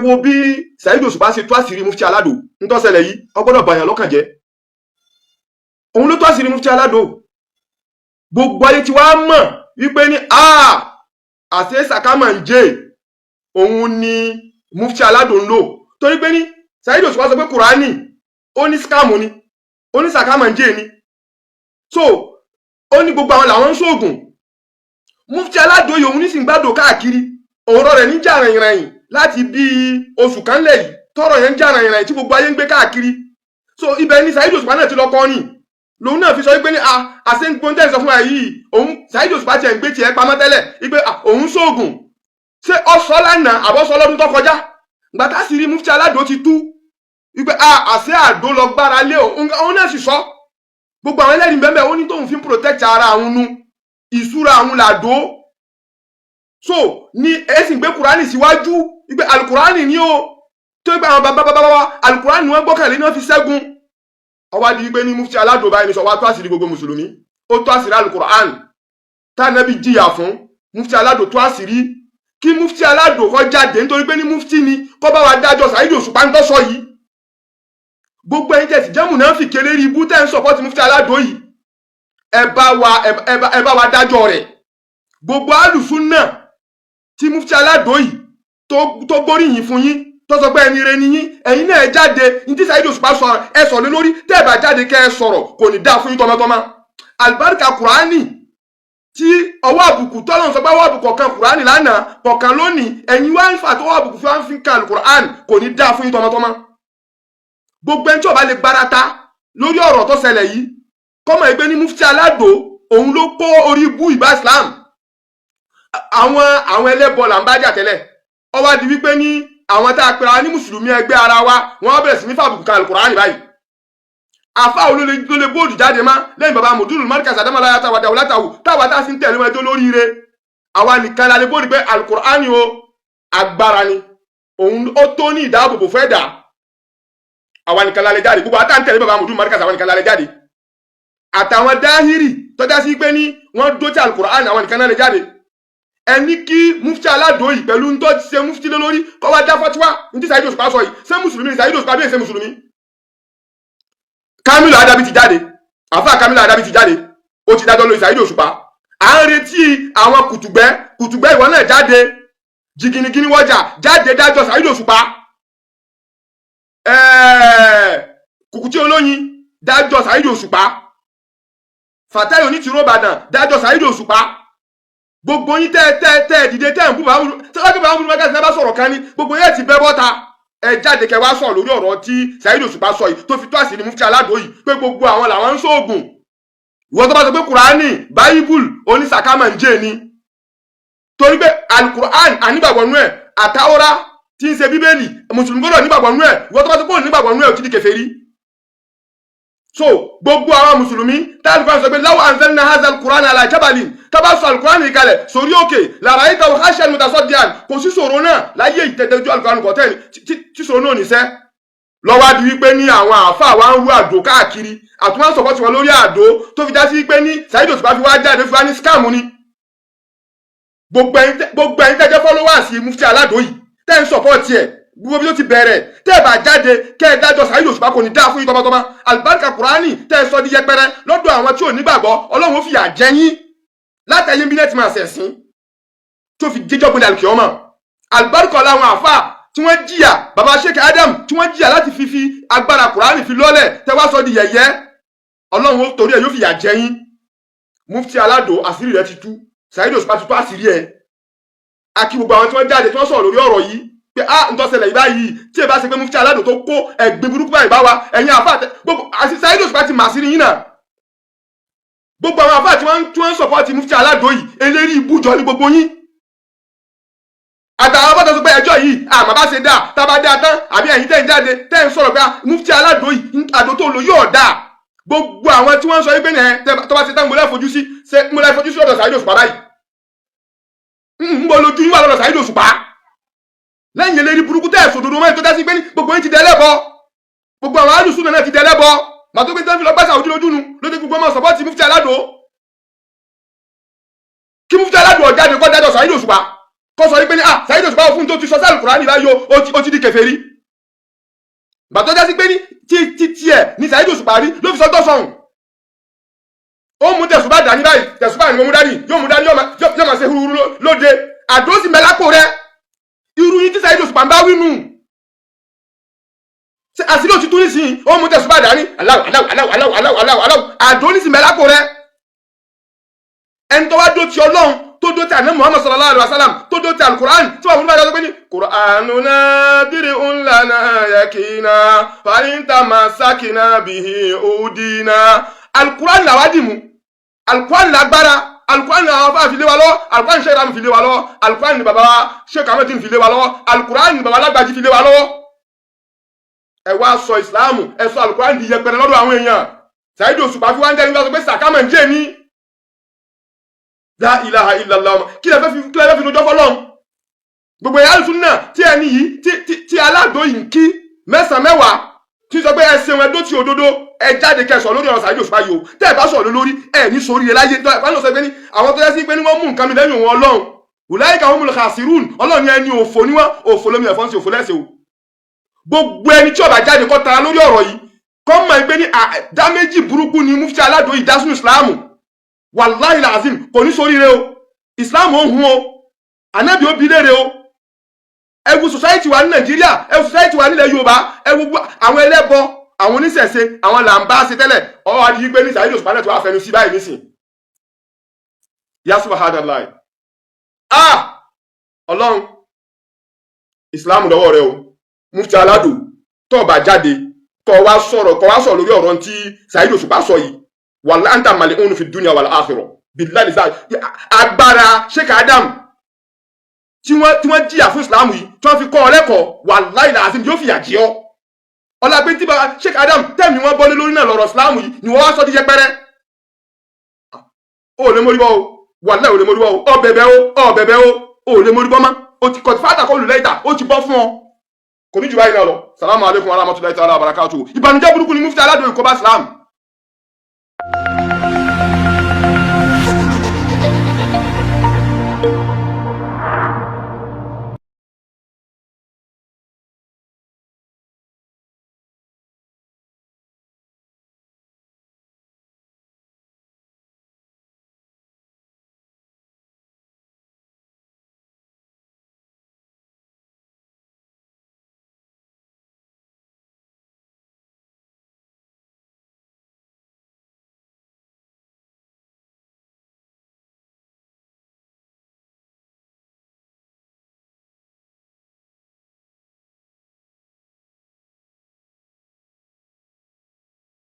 Wo bí Saheed Òṣùpá ṣe tú àṣírí Mufti Aládò. Ń tó ṣẹlẹ̀ yìí, ó gbọ́dọ̀ bàyàn lọ́kàn jẹ́. Òun ló tú àṣírí Mufti Aládò. Gbogbo ayé tí wàá mọ̀ wípé ní àṣẹ sàkámà ń jẹ́ òun ni Mufti Aládò ń lò, torí pé ní Saheed Òṣùpá sọ pé Kùránì ó ní scam ni, ó ní sàkámà ń jẹ́ ni. So ó ní gbogbo àwọn làwọn ń ṣoògùn. Mufti Aládò yìí, òun ní sì ń gbàdò káàkiri. Ọ̀rọ̀ rẹ̀ ní jà rìnrìn láti bí oṣù kan lẹ̀ yìí, tọ́rọ̀ yẹn ń jà rìnrìn tí gbogbo ayé ń gbé káàkiri. So ibẹ̀ ni Saheed Òṣùpá náà ti lọ kọrin, lòun náà fi sọ wípé ní àṣẹ ń gbóńtẹ̀ sọ fún wa yìí, òun Saheed Òṣùpá tiẹ̀ ń gbé tiẹ̀ pamọ́ tẹ́lẹ̀ wípé òun ṣoògùn. Ṣé ọsọ lánàá àbọ̀sọ lọ́dún tó kọjá? Gbàtà sì rí Mufti Aládò ti tú wípé àṣẹ àdó lọ gbára lé òun. Òun náà sì sọ, gbogbo àwọn ẹlẹ́rìí bẹ́ẹ̀, ó ní tóun fi ń protect ara àwọn nu ìṣúra àwọn làdó. So ní ẹ sì gbé Kùránì síwájú wípé alukurani ni ó tó gbé àwọn bàbá bàbá wa, alukurani ni wọ́n gbọ́kànlé ní wọ́n fi ṣẹ́gun. Ọwọ́ di wípé ní Mufti Aládò báyìí ní sọ wá tó àṣírí gbogbo mùsùlùmí, ó tó àṣírí alukurani tánàbí jìyà fún. Mufti Aládò tó àṣírí. Kí Mufti Aládò kó jáde, nítorí pé ní mufti ni, kó bá wa dájọ́ Saheed Òṣùpá ń tọ́sọ yìí. Gbogbo ẹ̀yin tẹ̀sí jẹ́ mùnáfìkì eléri ibú tẹ́ ń support Mufti Aládò yìí, ẹ bá wa dájọ́ rẹ̀. Gbogbo alùsùn náà tí Mufti Aládò yìí tó gbóríyìn fún yín, tó sọ pé ẹni rẹ ni yín, ẹ̀yin náà ẹ jáde. Ní tí Saheed Òṣùpá sọ, ẹ sọ lé lórí. Tẹ́ ẹ bá jáde kẹ́ ẹ sọ̀rọ̀, kò ní dáa fún yín tọmọtọmọ. Àlùbáríkà Kùránì tí ọwọ́ àbùkù tọ́lọ́run sọ pé ọwọ́ àbùkù ọ̀kan Kùránì lánàá, kọ̀ọ̀kan lónìí, ẹ̀yin wá ń fà tọwọ́ àbùkù fi wá ń fi kan Kùránì, kò ní dáa fún yín tọmọtọmọ. Gbogbo ẹni tí ó bá lè gbarata lórí ọ̀rọ̀ tó ṣẹlẹ̀ yìí, kọ́mọ ẹgbẹ́ ní Mufti Aládò, òun ló kó orí ibú ìbá Islam. Àwọn ẹlẹ́bọ là ń bá jà tẹ́lẹ̀. Ó wá di wípé ní àwọn tá a pera ní mùsùlùmí ẹgbẹ́ ara wa, wọ́n bẹ̀rẹ̀ sí ní fàbùkù kan Al-Kùránì báyìí. Àfa olóle ló lè bóòdù jáde má lẹ́yìn baba mùdúrù Markaz Adamalaya tàwàdà wòlátàwù táwa tá a sì ń tẹ̀lé wọn ẹjọ́ lóríire. Àwa nìkan la lè bóòdù pé Al-Kùránì o, agbára ni, òun ó tó ní ìdáàbòbò fẹ́ dà. Àwa nìkan la lè jáde. Gbogbo àtà ń tẹ̀lé baba mùdúrù Markaz, àwa nìkan la lè jáde, àtàwọn dáhírì tọ́já sí pé ní wọ́n dó tí Al-Kùránì, àwọn nìkan náà lè jáde. Ẹni kí Mufti Aládò yìí pẹ̀lú ń tọ́ ṣe mufti lé lórí, kọ́ wá dá fatuwa ní tí Saheed Òṣùpá sọ yìí. Ṣé mùsùlùmí ni Saheed Òṣùpá bí èsè mùsùlùmí? Kamilu Adabi ti jáde, àfa Kamilu Adabi ti jáde, ó ti dájọ́ lórí Saheed Òṣùpá. À ń retí àwọn kùtùgbẹ́ kùtùgbẹ́. Ìwọ náà jáde, jìgìnìgìnì wọjà jáde, dájọ́ Saheed Òṣùpá. Kùkùtì olóyin, dájọ́ Saheed Òṣùpá. Fatai Onítìró Ìbàdàn, dájọ́ Saheed Òṣùpá. Gbogbo yín tẹ́ tẹ́ tẹ́ dìde, tẹ́ ń bú bàbá, tí wọ́n bá bú bàbá bá sọ̀rọ̀ kan ní gbogbo yẹn ti bẹ́ bọ́ta. Ẹ jáde kẹ́ wá sọ̀rọ̀ lórí ọ̀rọ̀ tí Saheed Òṣùpá sọ yìí, tó fi tó àṣírí Mufti Aládò yìí pé gbogbo àwọn làwọn ń ṣoògùn. Ìwọ tó bá sọ pé Kùránì, Báíbùl onísàkámà ń jẹ́ ni, torí pé Alukur'an ànígbàgbọ́ nú ẹ̀, àtàwọ́rá tí ń ṣe Bíbélì, mùsùlùmí gbọ́dọ̀ nígbàgbọ́ nú ẹ̀. Ìwọ tó bá sọ pé òun nígbàgbọ́ nú ẹ̀, ò ti di kèfèrí. So gbogbo àwọn mùsùlùmí táàlù kan sọ pé law anzalna hadha al-Qur'ana ala jabalin, tá bá sọ alukur'an yìí kalẹ̀ sórí òkè, lara'aytahu khashi'an mutasaddian, kò sí sòro náà láyé ìtẹ̀tẹ̀jú alukur'an kò tẹ́ tí sòro náà níṣẹ́ lọ́wọ́ di wípé ní àwọn àáfàá wa ń rú àdó káàkiri, àtúwọ́n sọ̀pọ̀ tiwọn lórí àdó, tó fi já sí wípé ní Saheed Òṣùpá fi wá jáde, fi wá ní scam ni. Gbogbo ẹ̀yin tẹ́ jẹ́ followers Mufti Aládò yìí, tẹ́ ń support ẹ̀, gbogbo bí ó ti bẹ̀rẹ̀, tẹ́ ẹ bá jáde kẹ́ ẹ dájọ́ Saheed Òṣùpá, kò ní dáa fún yín tọmọtọmọ. Àlùbáríkà Kùránì tẹ́ ẹ sọ di yẹpẹrẹ lọ́dọ̀ àwọn tí ò nígbàgbọ́, Ọlọ́run ó fìyà jẹ yín látàyé bí nẹ́ẹ̀tì máa ṣẹ̀sín tó fi jíjọ́ gbé dàlùkì ọmọ. Àlùbáríkà làwọn àfà tí wọ́n jìyà, baba Sheikh Adam, tí wọ́n jìyà láti fi agbára Kùránì fi lọ́lẹ̀, tẹ́ wá sọ di yẹ̀yẹ́, Ọlọ́run ó torí ẹ̀ yóò fìyà jẹ yín. Mufti Aládò, àṣírí rẹ̀ ti tú. Saheed Òṣùpá ti tú àṣírí ẹ̀. Akí gbogbo àwọn tí wọ́n jáde, tí wọ́n sọ̀rọ̀ lórí ọ̀rọ̀ yìí pé a ń tọ́sẹ̀lẹ̀ yìí báyìí, tí ẹ bá ṣe pé Mufti Aládò tó kó ẹ̀gbin burúkú báyìí bá wa. Ẹ̀yin àfa àtẹ gbogbo àti Saheed Òṣùpá ti mà sí yín náà. Gbogbo àwọn àfa tí wọ́n ń support Mufti Aládò yìí, eléri ibùjọ ní gbogbo yín, àtàwọn abọ́tọ̀ sọ pé ẹjọ́ yìí àmọ́ bá ṣe dáa, tá a bá dáa tán, àbí ẹ̀yin tẹ́ ń jáde, tẹ́ ń sọ̀rọ̀ pé Mufti Aládò yìí, àdó tó lò yóò dáa. Gbogbo àwọn tí wọ́n ń sọ yìí pé ẹ̀ tó bá ṣe tán, mo lẹ́ fojú sí, ṣe mo lẹ́ fojú sí ọ̀dọ̀ Saheed Òṣùpá báyìí? Ń bọ́ lójú yín wà lọ́dọ̀ Saheed Òṣùpá lẹ́yìn eléyìí burúkú tẹ́ ẹ̀ sòdodo mọ́, ètò dá sí pé gbogbo yín ti dẹ́lẹ́bọ, gbogbo àwọn alùsùn náà ti dẹ́lẹ́bọ. Màtó pé tẹ́ fi lọ gbàsà ojú lójú nu lójú, gbogbo ọmọ support Mufti Aládò. Kí Mufti Aládò ó jáde kó dájọ́ Saheed Òṣùpá. Kó sọ wípé ní, ah, Saheed Òṣùpá, fún tó ti sọ sáà Kùránì báyìí, ó ti di kèfèrí. Gbàtọ́ jásí pé ní tí tí tiẹ̀ ní Saheed Òṣùpá rí ló fi sọ tó sọ̀hún. Ó mú tẹ̀sùbá dání báyìí, tẹ̀sùbá ni mo mú dání, yóò mú dání, yóò máa ṣe húrúhúrú lóde. Àdó sì mẹ́lápò rẹ. Irú yín tí Saheed Òṣùpá ń bá wí nù, ṣe àṣírí òtítù nísìnyí? Ó mú tẹ̀sùbá dání, aláwọ̀ aláwọ̀ aláwọ̀ aláwọ̀ aláwọ̀ aláwọ̀ aláwọ̀, àdó ní sì mẹ́lápò rẹ. Ẹni tó wá dó ti Ọlọ́run, tó dó ti àná Muhammad sallallahu alayhi wa sallam, tó dó ti alukur'an, tí wọ́n fún mi pé ní kur'anuna dir'un lana yakina fa'in tamassakna bihi udina. Alukur'an làwa dì mú, alukur'an lágbára, alukur'an làwọn afá fi lé wa lọ́wọ́, alukur'an Sheikh Ibrahim fi lé wa lọ́wọ́, alukur'an ni baba wa Sheikh Ahmed fi lé wa lọ́wọ́, alukur'an ni baba Alágbàjì fi lé wa lọ́wọ́. Ẹ wá sọ ìsìláàmù, ẹ sọ alukur'an di yẹpẹrẹ lọ́dọ̀ àwọn èèyàn. Saheed Òṣùpá fi wá ń jẹ́ nígbà tó pé sàkámà ń jẹ́ ní la ilaha illallah. Kí lẹ fẹ́ fi rojọ́ fọlọ́run? Gbogbo ẹ̀yà alùsùn náà tí ẹni yìí tí aládò yìí ń kí mẹ́sàn-án mẹ́wàá, tí sọ pé ẹ ṣeun, ẹ dó ti òdodo, ẹ jáde kẹsàn lórí ọ̀rọ̀ Saheed Òṣùpá yìí o. Tẹ́ ẹ bá sọ̀rọ̀ lórí ẹ ní sórí ẹ láyé. Tó ẹ bá sọ pé ní àwọn tó yẹ sí pé ní wọ́n mú nǹkan mi lẹ́yìn òun Ọlọ́run, ulaika humul khasirun. Ọlọ́run ní ẹni òfò ní wọ́n, òfò lómi ẹ̀fọ́n sí òfò lẹ́sẹ̀ o. Gbogbo ẹni tí ó bá jáde kọ́ tara lórí ọ̀rọ̀ yìí, kọ́ mọ̀ pé ní dáméjì burúkú ni mufti aládò yìí dá sínú ìsìláàmù. Wàláhì làzim, kò ní sóríire o. Ìsìláàmù ó hun o, ànábì ó bi léèrè o. Ẹ wo society wa ní Nàìjíríà, ẹ wo society wa nílẹ̀ Yorùbá, ẹ wo àwọn ẹlẹ́bọ, àwọn oníṣẹ̀ṣe, àwọn là ń bá ṣe tẹ́lẹ̀. Ọwọ́ adi pé ní Saheed Òṣùpá náà tí wàá fẹnu sí báyìí nísìn. Ya subhanallah, ah, Ọlọ́run, ìsìláàmù lọ́wọ́ rẹ o. Mufti aládò, tó bá jáde kó wá sọ̀rọ̀ lórí ọ̀rọ̀ tí Saheed Òṣùpá sọ yìí, wàlá anta mal'un fi dunya wal akhirah billahi. Agbára Sheikh Adam tí wọ́n jìyà fún Islam yìí, tí wọ́n fi kọ́ ọ lẹ́kọ̀ọ́, wallahi lazim, yóò fìyà jẹ ọ́. Ọlápẹ́ tí baba Sheikh Adam tẹ̀mí wọn bọ́lé lórí náà lọ́rọ̀ Islam yìí ni wọ́n wá sọ di yẹpẹrẹ. Ó lè mórí bọ́ o, wallahi, ó lè mórí bọ́ o. Ọ bẹ̀bẹ̀ o, ọ bẹ̀bẹ̀ o, ó lè mórí bọ́ mọ́. O ti kọ̀tí fáta kọ́ lulẹ̀ ìta, ó ti bọ́ fún ọ. Kò ní jù báyìí náà lọ. Salamu alaykum wa rahmatulahi ta'ala wa barakatuhu. Ìbànújẹ́ burúkú ni mufti aládùn ìkọ́bá Islam.